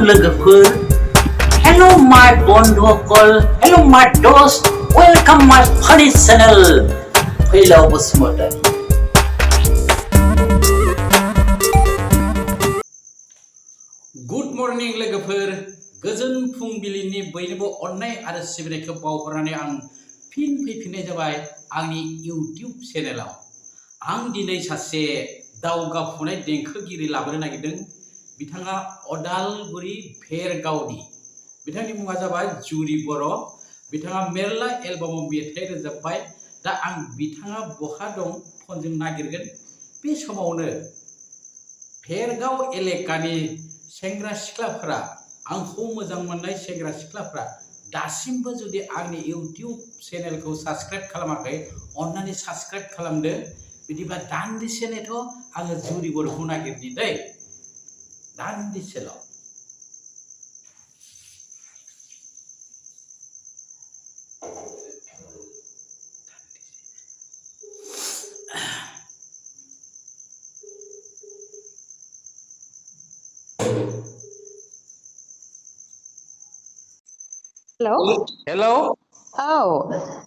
लोगोफोर Hello my बंधुकल Hello my दोस्त Welcome my funny channel फैलाव बसुमतारी गुड मर्निं लोगोफोर गोजोन फुंबिलिनि बयनिबो अननाय आरो सिबिनायखौ बावहरनानै आं फिन फैफिननाय जाबाय आंनि इउटिउब चेनेलाव आं दिनै सासे दावगाफुनाय देंखोगिरि लाबोनो नागिरदों बिथाङा अदालगुरि भेरगावनि बिथांनि मुङा जाबाय जुरि बर' बिथाङा मेरला एलबामाव मेथाइ रोजाबबाय दा आं बिथाङा बहा दं फनजों नागिरगोन बे समावनो भेरगाव एलेकानि सेंग्रा सिख्लाफोरा आंखौ मोजां मोननाय सेंग्रा सिख्लाफोरा दासिमबो जुदि आंनि इउटिउब चेनेलखौ साबस्क्राइब खालामाखै अन्नानै साबस्क्राइब खालामदो बिदिबा दान्दिसेनेथ' आङो जुरि बर'खौ नागिरनि दै दान्दिसेल' हेलौ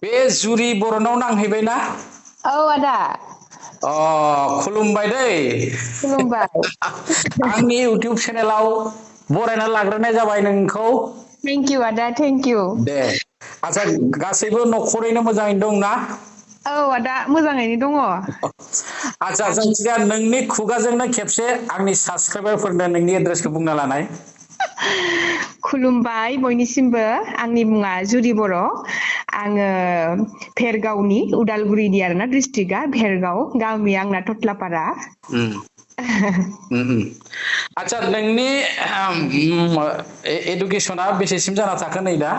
बे जुरि बर'नाव नांहैबाय ना आदा खुलुमबाय दै खुलुमबाय आंनि इउटिउब चेनेलाव बरायना लाग्रोनाय जाबाय नोंखौ थेंक इउ आदा थेंक इउ दे आच्छा गासैबो न'खरैनो मोजाङैनो दं ना आदा मोजाङैनो दङ आच्छा जायखिजाया नोंनि खुगाजोंनो खेबसे आंनि साबस्क्राइबारफोरनो नोंनि एड्रेसखौ बुंना लानाय खुलुमबाय बयनिसिमबो आंनि मुङा जुरि बर' आङो भेरगावनि उदालगुरिनि आरोना डिस्ट्रिक्टआ भेरगाव गामिया आंना थथ्लापारा आच्छा नोंनि एडुकेसना बेसेसिम जाना थाखो नै दा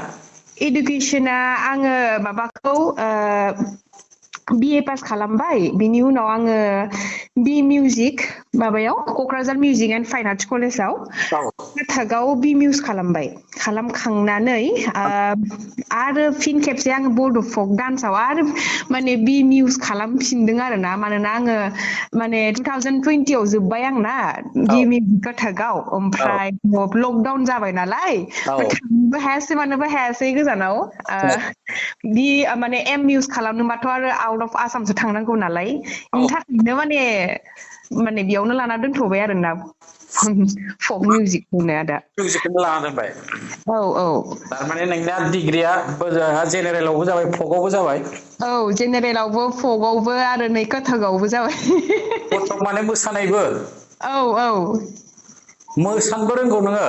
इडुकेसना आङो माबाखौ बिए पास खालामबाय बिनि उनाव आङो बि मिउजिक माबायाव Kokrajhar music and fine arts कलेजाव थागाव बि मिउस खालामबाय खालामखांनानै आरो फिन खेबसे आङो बड' फक डान्सआव आरो माने बि मिउस खालामफिनदों आरोना मानोना आङो माने 2020 आव जोब्बाय आंना बि मिउजिक कथागाव ओमफ्राय लकडाउन जाबाय नालाय थांनोबो हायासै मानोबो हायासै गोजानाव बि माने एम मिउस खालामनोबाथ' आरो आउट अफ आसामसो थांनांगौ नालाय बेनि थाखायनो माने बेयावनो लाना दोनथ'बाय आरोना फक मिउजिकखौनो आदा मिउजिकखौनो लाना दोनबाय औ थारमाने नोंना डिग्रिया जेनेरेलावबो जाबाय फकआवबो जाबाय जेनेरेलावबो फकआवबो आरो नै कथागावबो जाबाय कथक माने मोसानायबो औ मोसानोबो रोंगौ नोङो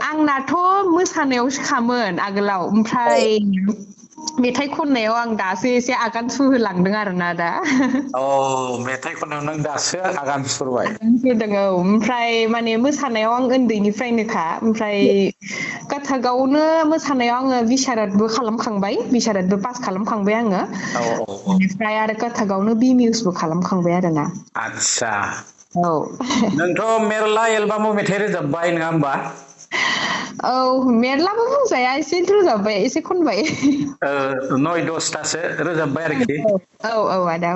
आंनाथ' मोसानायावसो खामोन आगोलाव ओमफ्राय मेथाइ खननायाव आं दासो एसे आगान सुरहोलांदों आरोना दा मेथाइ खननायाव नों दासो आगान सुरबाय ओमफ्राय माने मोसानायाव आं उन्दैनिफ्रायनोखा ओमफ्राय कथागावनो मोसानायाव आङो बिसारातबो खालामखांबाय बिसारातबो पास खालामखांबाय आङो बेनिफ्राय आरो कथागावनो बि मिउसबो खालामखांबाय आरोना आच्छा नोंथ' मेरला एलबामाव मेथाइ रोजाबबाय नङा होमबा मेरलाबो बुंजाया एसे रोजाबबाय एसे खनबाय 9-10थासो रोजाबबाय आरोखि आदा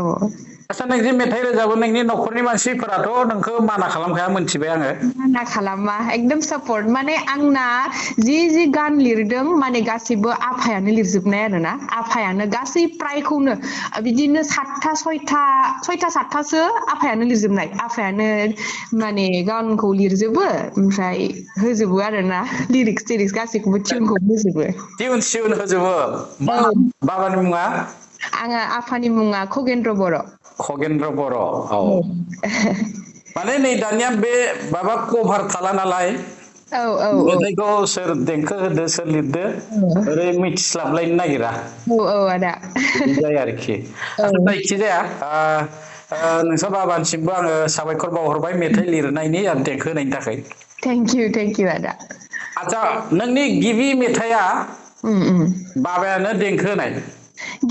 आच्छा नों जे मेथाइ रोजाबो नोंनि न'खरनि मानसिफोराथ' नोंखौ माना खालामखाया मोनथिबाय आङो माना खालामा एकदम सापर्ट माने आंना जि गान लिरदों माने गासिबो आफायानो लिरजोबनाय आरोना आफायानो गासै प्रायखौनो बिदिनो सयथा सातथासो आफायानो लिरजोबनाय आफायानो माने गानखौ लिरजोबो ओमफ्राय होजोबो आरोना लिरिक्स गासैखौबो टिउनखौ होजोबो टिउन होजोबो बाबानि मुङा आङो आफानि मुङा खगेन्द्र बर' माने नै दानिया बे माबा कभार थाला नालाय मेथाइखौ सोर देंखो होदो सोर लिरदो ओरै मिथिस्लाबलायनो नागिरा आदा बिदि जायो आरोखि जायखिजाया नोंसा बाबानिसिमबो आङो साबायखर बावहरबाय मेथाइ लिरनायनि आरो देंखो होनायनि थाखाय थेंक इउ आदा आच्छा नोंनि गिबि मेथाइआ बाबायानो देंखो होनाय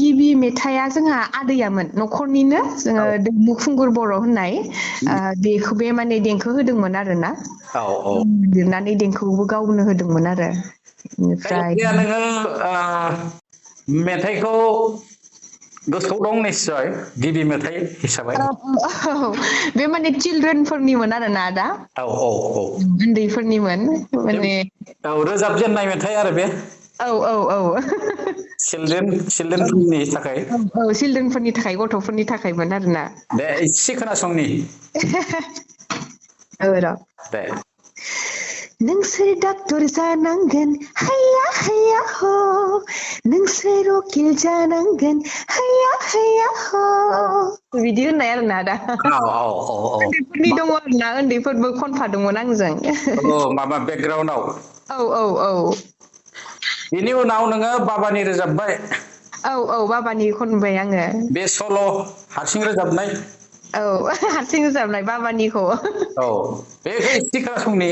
गिबि मेथाइआ जोंहा आदैयामोन न'खरनिनो जोङो मुखुंगुर बर' होननाय बे माने देंखो होदोंमोन आरोना लिरनानै देंखोखौबो गावनो होदोंमोन आरो बेनिफ्राय नोङो मेथाइखौ गोसोआव दं निस्सय गिबि मेथाइ हिसाबै बे माने चिल्ड्रेनफोरनिमोन आरोना दा औ औ औ उन्दैफोरनिमोन माने औ रोजाबजेननाय मेथाइ आरो बे औ औ औ चिल्ड्रेनफोरनि थाखाय औ चिल्ड्रेनफोरनि थाखाय गथ'फोरनि थाखायमोन आरोना दे एसे खोनासंनि औ र' दे नोंसोर डाक्टर जानांगोन हाया हाया ह नोंसोर उकिल जानांगोन हाया हाया ह बिदि होननाय आरोना दा औ औ औ औ उन्दैफोरनि दङ आरोना उन्दैफोरबो खनफादोंमोन आंजों औ माबा बेकग्राउन्डआव औ औ औ बेनि उनाव नोङो बाबानि रोजाबबाय औ औ बाबानि खनबाय आङो बे सल' हारसिं रोजाबनाय औ हारसिं रोजाबनाय बाबानिखौ औ बेखौ एसे खोनासंनि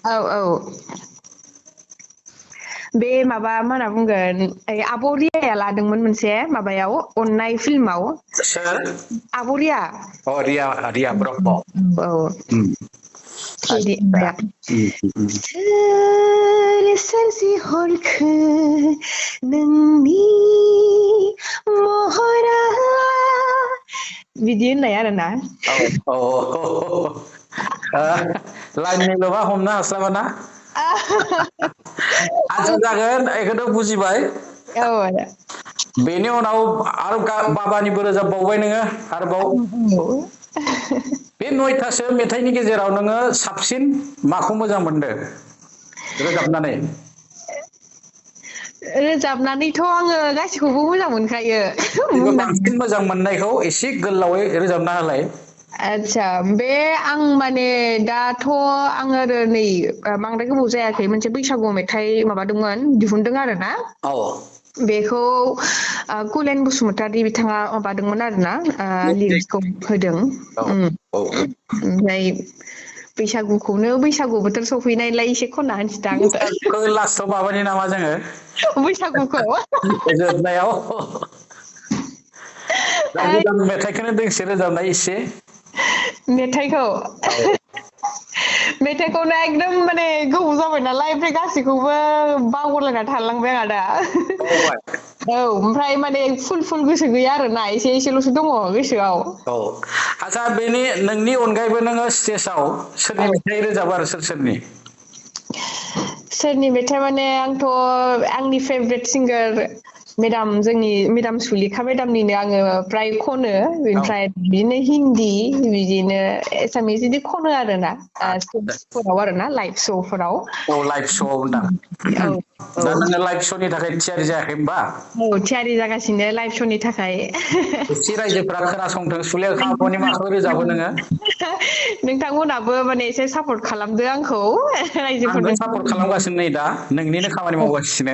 औ औ बे माबा मा होनना बुंगोन ओइ आब' रियाया लादोंमोन मोनसे माबायाव अननाय फिल्माव सोर आब' रिया अ रिया ब्रह्म औ उम केडि आदसा सोर सोरजिहरखो नोंनि महरा बिदि होननाय आरोना औ औ लाइननिल'बा हमनो हास्लाबाना आदसा जागोन बेखौथ' बुजिबाय औ आदा बेनि उनाव आरो बाबानिबो रोजाबबावबाय नोङो आरोबाव बे नयथासो मेथाइनि गेजेराव नोङो साबसिन माखौ मोजां मोनदों रोजाबनानै रोजाबनानैथ' आङो गासिखौबो मोजां मोनखायो थेवबो बुंनो बांसिन मोजां मोननायखौ एसे गोलावै रोजाबना होलाय आतसा बे आं माने दाथ' आङो आरो नै बांद्राय गोबाव जायाखै मोनसे बैसागु मेथाइ माबादोंमोन दिहुनदों आरो ना औ बेखौ कुलेन बसुमतारी बिथाङा माबादोंमोन आरोना लिरिक्सखौ होदों औ औ ओमफ्राय बैसागु बोथोर सफैनायलाय एसे खनना होनसैदां बैसागुखौ लास्टाव माबानि नामा जोङो बैसागुखौ जोबनायाव दा गोदान मेथाइखौनो दोंसे रोजाबनाय एसे मेथाइखौ औ मेथाइखौनो एकदम माने गोबाव जाबाय नालाय ओमफ्राय गासैखौबो बावगारलायना थालांबाय आंहा दा बावबाय औ ओमफ्राय माने फुल गोसो गैया आरोना एसे एसेल'सो दङ गोसोआव औ आदसा बेनि नोंनि अनगायैबो नोङो स्टेजाव सोरनि मेथाइ रोजाबो आरो सोरनि सोरनि मेथाइ माने आंथ' आंनि फेभरेट सिंगार जोंनि मेदाम सुलेखा मेदामनिनो आङो फ्राय खनो औ ओमफ्राय बिदिनो हिन्दी बिदिनो एसामिस बिदि खनो आरोना आदसा स्टेजफोराव आरोना लाइभ श'फोराव औ लाइभ श'आव होनदां औ दा औ नोङो लाइभ श'नि थाखाय थियारि जायाखै होमबा औ थियारि जागासिनो लाइभ श'नि थाखाय एसे रायजोफोरा खोनासंथों सुलेखा आब'नि माखौ रोजाबो नोङो नोंथांमोनाबो माने एसे सापर्ट खालामदो आंखौ आंबो रायजोफोरनो सापर्ट खालामगासिनो नै दा नोंनिनो खामानि मावगासिनो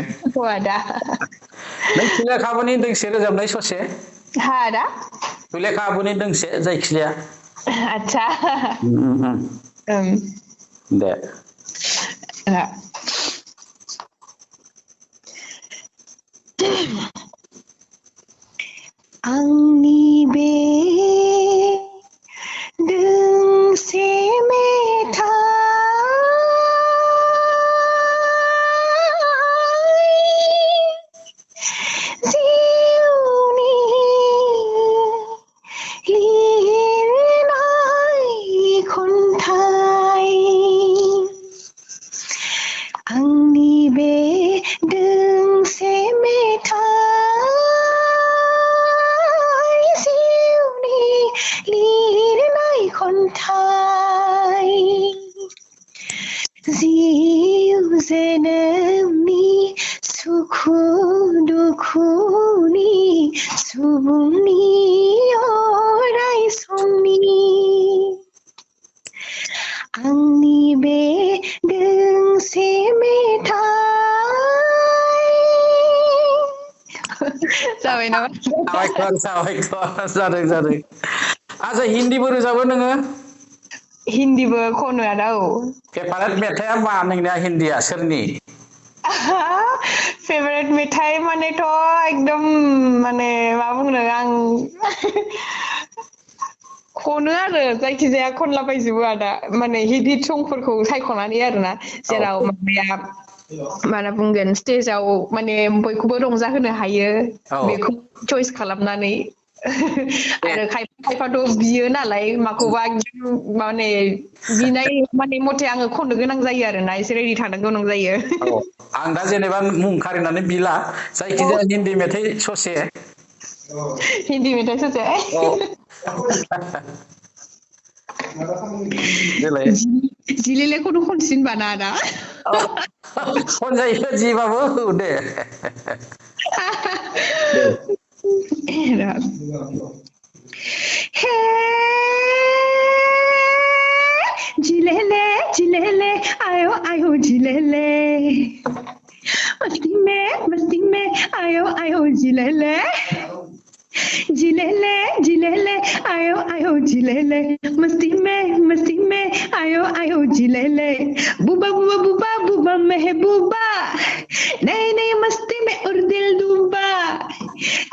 आदा नों सुलेखा आब'नि दोंसे रोजाबनाय ससे हा आदा सुलेखा आब'नि दोंसे जायखिजाया आतसा दे आंनि बे दोंसे मेथाइ जिउनि लिरनाय खन्थाइ आंनि बे दोंसे मेथाइ जिउनि लिरनाय खन्थाइ जिउ जोनोमनि सुखु दुखुनि सुबुंनि अराय समनि आंनि बे दोंसे मेथाइ जाबाय नामा साबायखर जादों आदसा हिन्दीबो रोजाबो नोङो हिन्दीबो खनो आदा औ फेभारेट मेथाइआ मा नोंनिया हिन्दीया सोरनि फेभारेट मेथाइ मानेथ' एकदम माने मा बुंनो आं खनो आरो जायखिजाया खनलाबायजोबो आदा माने हिट हिट संफोरखौ सायख'नानै आरोना औ जेराव माबाया माना बुंगोन स्टेजाव माने बयखौबो रंजाहोनो हायो बेखौ चॉइस खालामनानै आरो खायफाथ' बियो नालाय माखौबा माने बिनाय माने मथे आङो खननो गोनां जायो आरोना एसे रेडि थानो गोनां जायो आं दा जेनेबा मुं खारिनानै बिला जायखिजाया हिन्दी मेथाइ ससे हिन्दी मेथाइ ससे जिलेलेखौनो खनसिन बाना आदा खनजायो जिबाबो दे जिलेले जिलेले आयो आयो जिलेले मस्ती में आयो आयो जिलेले जिलेले जिलेले आयो आयो जिलेले मस्ती में आयो आयो जिलेले बुबा बुबा बुबा बुबा महबूबा नई नई मस्ती में और दिल डूबा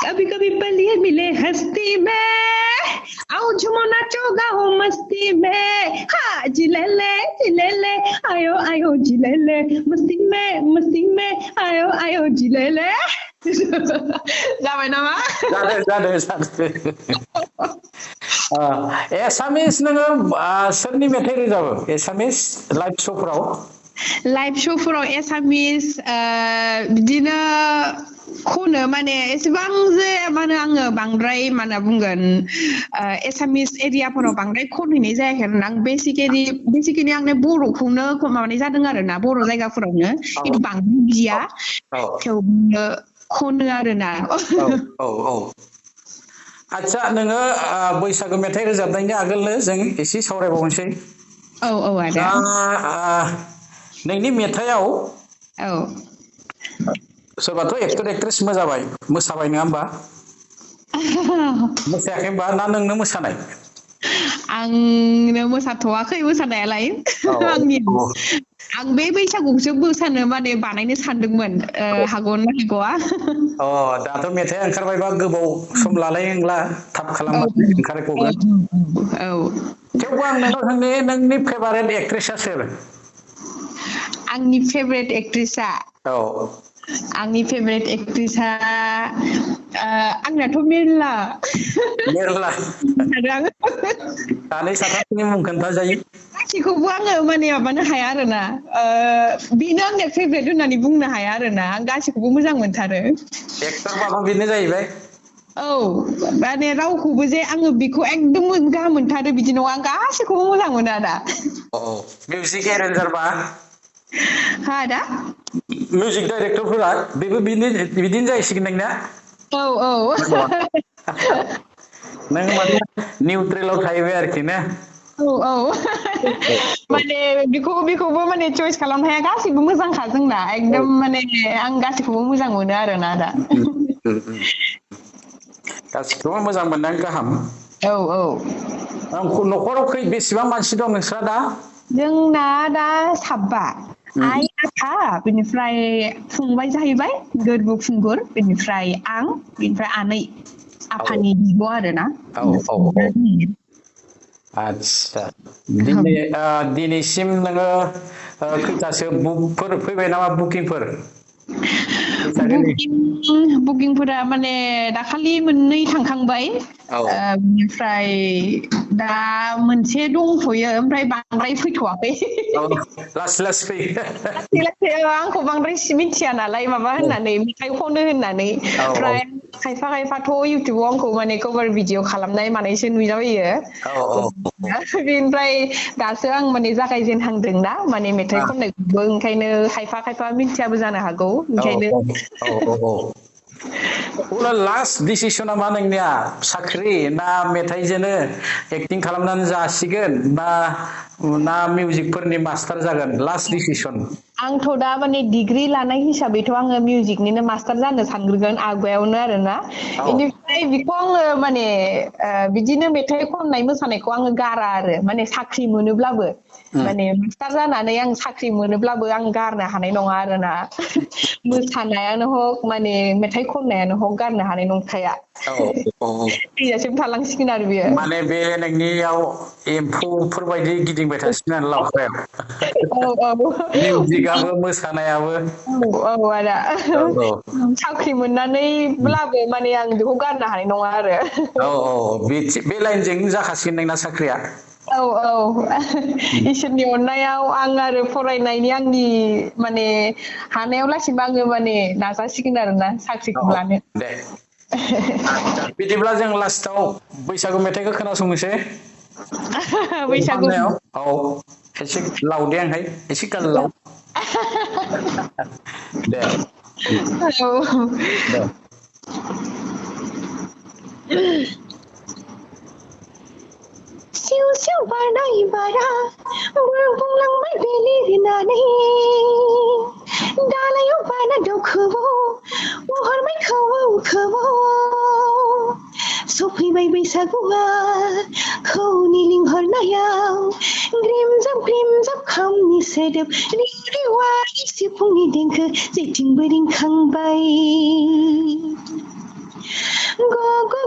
कभी कभी पलिए मिले हस्ती में आओ झूमो नाचो गाओ मस्ती में हाँ जिलेले जिलेले आयो आयो जिलेले मस्ती में आयो आयो जिलेले जाबाय नामा जादों एसामिस नोङो सोरनि मेथाइ रोजाबो एसामिस लाइभ श'फोराव एसामिस बिदिनो खनो माने एसेबां जे माने आङो बांद्राय मा होनना बुंगोन एसामिस एरियाफोराव बांद्राय खनहैनाय जायाखै आरोना आं बेसिकेलि आंने बर'खौनो माबानाय जादों आरोना बर' जायगाफोरावनो खिन्थु बांद्राय गैया थेवबो खनो आरोना आच्छा नोङो बैसागु मेथाइ रोजाबनायनि आगोलनो जों एसे सावरायबावनोसै आदा नोंनि मेथाइआव सोरबाथ' एक्टर एक्ट्रेस मोसाबाय नङा होमबा मोसायाखै होमबा ना नोंनो मोसानाय आंनो मोसाथ'वाखै मोसानायालाय आं बे बैसागुखौसो मोसानो माने बानायनो सानदोंमोन हागौना हागौआ दाथ' मेथाइआ ओंखारबायबा गोबाव सम लालाय नंला थाब खालामबानो ओंखारग'गोन थेवबो आं नोंनाव सोंनि नोंनि फेभारेट एक्ट्रेसआ सोर आंनि फेभारेट एक्ट्रेसआ आंनाथ' मेरला सानै साथामनि मुं खोन्थाजायो गासैखौबो आङो माने माबानो हाया आरोना बेनो आंनि फेभारेट होननानै बुंनो हाया आरोना आं गासैखौबो मोजां मोनथारो एक्टरबाबो बेनो जाहैबाय माने रावखौबो जे आङो बेखौ एकदम गाहाम मोनथारो बिदि नङा आं गासैखौबो मोजां मोनो आदा मिउजिक एरेन्जारबा हा आदा मिउजिक डाइरेक्टरफोरा बेबो बिदिनो जाहैसिगोन नोंना नों माने निउट्रेलाव थाहैबाय आरोखि ना माने बेखौबो माने चॉइस खालामनो हाया गासैबो मोजांखा जोंना एकदम माने आं गासैखौबो मोजां मोनो आरोना आदा गासैखौबो मोजां मोननाया गाहाम न'खराव बेसेबां मानसि दं नोंस्रा दा जोंना दा 7 आइ आफा बेनिफ्राय फंबाय जाहैबाय गोरबो खुंगुर बेनिफ्राय आं बेनिफ्राय आनै आफानि बिब' आरोना आच्छा दिनैसिम नोङो खैथासो बुकफोर फैबाय नामा बुकिंफोर बुकिंफोरा माने दाखालि 2 थांखांबाय बेनिफ्राय दा मोनसे दंथ'यो ओमफ्राय बांद्राय फैथ'वाखै लासै आंखौ बांद्राय मिथिया नालाय माबा होननानै मेथाइ खनो होननानै ओमफ्राय खायफाथ' इउटुबाव आंखौ माने कभार भिडिअ खालामनाय मानायसो नुजाबोयो बेनिफ्राय दासो आं माने जागायजेनहांदोंना माने मेथाइ खननायखौबो ओंखायनो खायफा मिथियाबो जानो हागौ ओंखायनो लास्ट डिसिसना मा नोंनिया साख्रि ना मेथाइजोंनो एक्टिं खालामनानै जासिगोन ना मिउजिकफोरनि मास्टार जागोन लास्ट डिसिसन आंथ' दा माने डिग्री लानाय हिसाबैथ' आङो मिउजिकनिनो मास्टार जानो सानग्रोगोन आवगायावनो आरोना बेनिफ्राय बेखौ आङो माने बिदिनो मेथाइ खननाय मोसानायखौ आङो गारा आरो माने साख्रि मोनोब्लाबो माने मास्टार जानानै आं साख्रि मोनोब्लाबो आं गारनो हानाय नङा आरोना मोसानायानो हक माने मेथाइ खननायानो हक गारनो हानाय नंखाया थैजासिम थालांसिगोन आरो बियो माने बे नोंनियाव एम्फौफोर बायदि गिदिंबाय थासिगोन आरो लावखायाव मिउजिकआबो मोसानायाबो आदा साख्रि मोननानैब्लाबो माने आं बेखौ गारनो हानाय नङा आरो बे लाइनजों जाखासिगोन नोंना साख्रिया इसोरनि अननायाव आं आरो फरायनायनि आंनि माने हानायाव लासिम आङो माने नाजासिगोन आरोना साख्रिखौ लानो दे बिदिब्ला जों लास्टाव बैसागु मेथाइखौ खोनासंनोसै बैसागु एसे लावदेंहाय एसे गोलाव दे सिउ सिउ बारनाय बारा बुंलांबाय बेले होनानै दालायाव बाना दावखोबाव बुहरबाय खौवौ खौवौ सफैबाय बैसागुआ खौनि लिंहरनायाव ग्रिम जाब खामनि सोदोब रिवा सिफुंनि देंखो जेथिंबो रिंखांबाय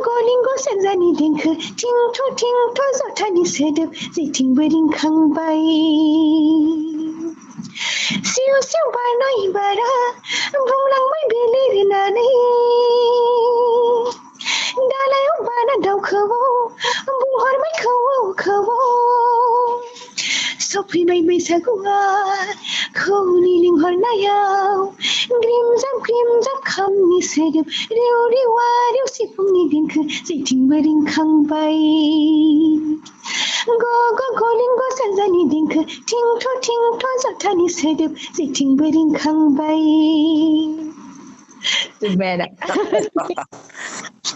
गलिंग सेरजानि देंखो थिंथ' जथानि सोदोब जेथिंबो रिंखांबाय सिउ सिउ बारनाय बारा बुंलांबाय बेले होनानै दालायाव बाना दावखोबाव बुहरबाय खौवौ खौवौ सफैबाय बैसागुआ खौनि लिंहरनायाव ग्रिम जाब खामनि सोदोब रिवा सिफुंनि देंखो जेथिंबो रिंखांबाय गलिंग सेरजानि देंखो थिंथ' जथानि सोदोब जेथिंबो रिंखांबाय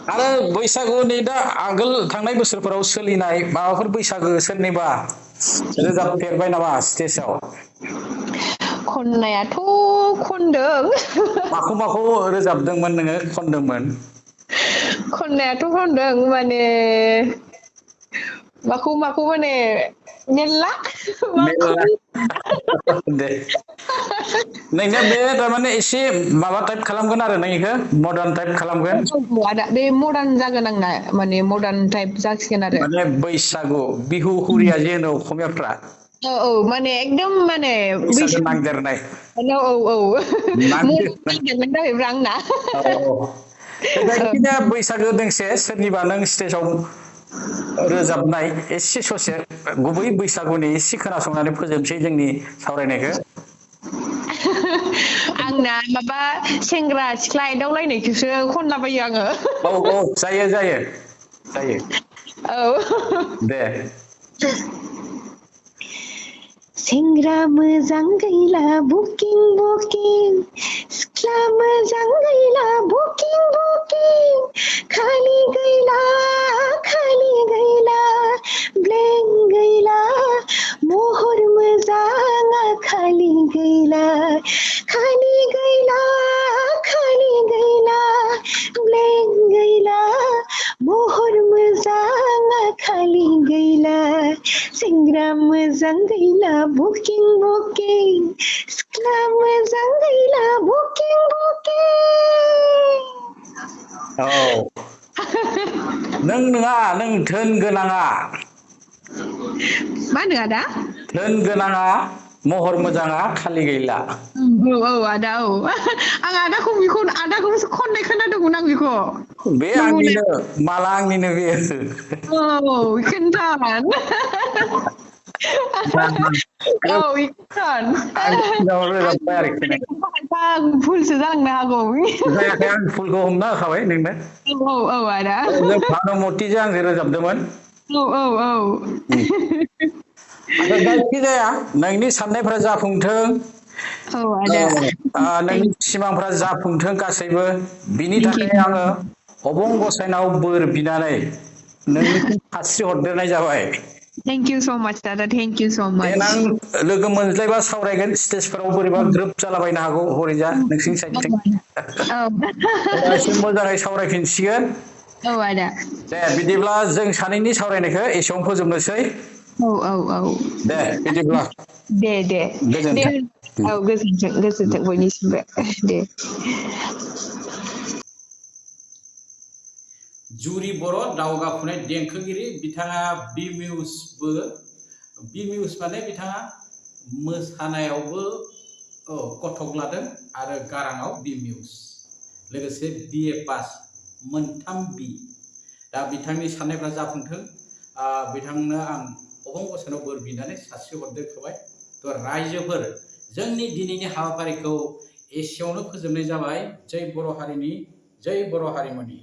आरो बैसागुनि दा आगोल थांनाय बोसोरफोराव सोलिनाय माबाफोर बैसागो सोरनिबा रोजाबफेरबाय नामा स्टेजाव खननायाथ' खनदों माखौ रोजाबदोंमोन नोङो खनदोंमोन खननायाथ' खनदों माने माखौ माने मेरला दे नोंनिया बे थारमाने एसे माबा टाइप खालामगोन आरो नों इखो मडार्न टाइप खालामगोन आदा बे मडार्न जागोन आंना माने मडार्न टाइप जासिगोन आरो माने बैसागु बिहु हुरिया जे होनो असमियाफ्रा माने एकदम माने बैसागु नांदेरनाय नांदेरनाय जाहैबाय आंना जायखिजाया बैसागो दोंसे सोरनिबा नों स्टेजाव रोजाबनाय एसे ससे गुबै बैसागुनि एसे खोनासंनानै फोजोबसै जोंनि सावरायनायखौ आंना माबा सेंग्रा सिख्ला एदावलायनायखौसो खनलाबायो आङो जायो दे सेंग्रा मोजां गैला बुकिं सिख्ला मोजां गैला बुकिं खालि गैला ब्लें गैला महर मोजाङा खालि गैला ब्लें गैला महर मोजाङा खालि गैला सेंग्रा मोजां गैला बुकिं सिख्ला मोजां गैला बुकिं नों नङा नों धोन गोनाङा मा होनो आदा धोन गोनाङा महर मोजाङा खालि गैला आदा आं आदाखौसो खननाय खोनादोंमोन आं बेखौ बे आंनिनो माला आंनिनो बेयो खोन्थान भुलसो जालांनो हागौ जायाखै आं फुलखौ हमना होखाबाय नोंनो आदा भानुमतिजों आंजों रोजाबदोंमोन जायखिजाया नोंनि साननायफोरा जाफुंथों नोंनि सिमांफोरा जाफुंथों गासैबो बिनि थाखाय आङो अबं गसाइनाव बोर बिनानै नोंनिसिम सास्रि हरदेरनाय जाबाय Thank you so much, Dada. Thank you so much. देनां लोगो मोनज्लायबा सावरायगोन स्टेजफोराव बोरैबा ग्रोब जालाबायनो हागौ हरैजा नोंसिनि साइडथिं एसे मोजाङै सावरायफिनसिगोन आदा दे बिदिब्ला जों सानैनि सावरायनायखौ एसेयावनो फोजोबनोसै दे बिदिब्ला दे गोजोनथों औ गोजोन्थों बयनिसिमबो दे। जुरि बर' दावगाफुनाय देंखोगिरि बिथाङा बि मिउस माने बिथाङा मोसानायावबो कथक लादों आरो गाराङाव बि मिउस लोगोसे BA पास मोनथाम बि दा बिथांनि साननायफ्रा जाफुंथों बिथांनो आं अबं गसाइनाव बोर बिनानै सासे हरदेरखाबाय थ' रायजोफोर जोंनि दिनैनि हाबाफारिखौ एसेयावनो फोजोबनाय जाबाय जै बर' हारिनि जै बर' हारिमुनि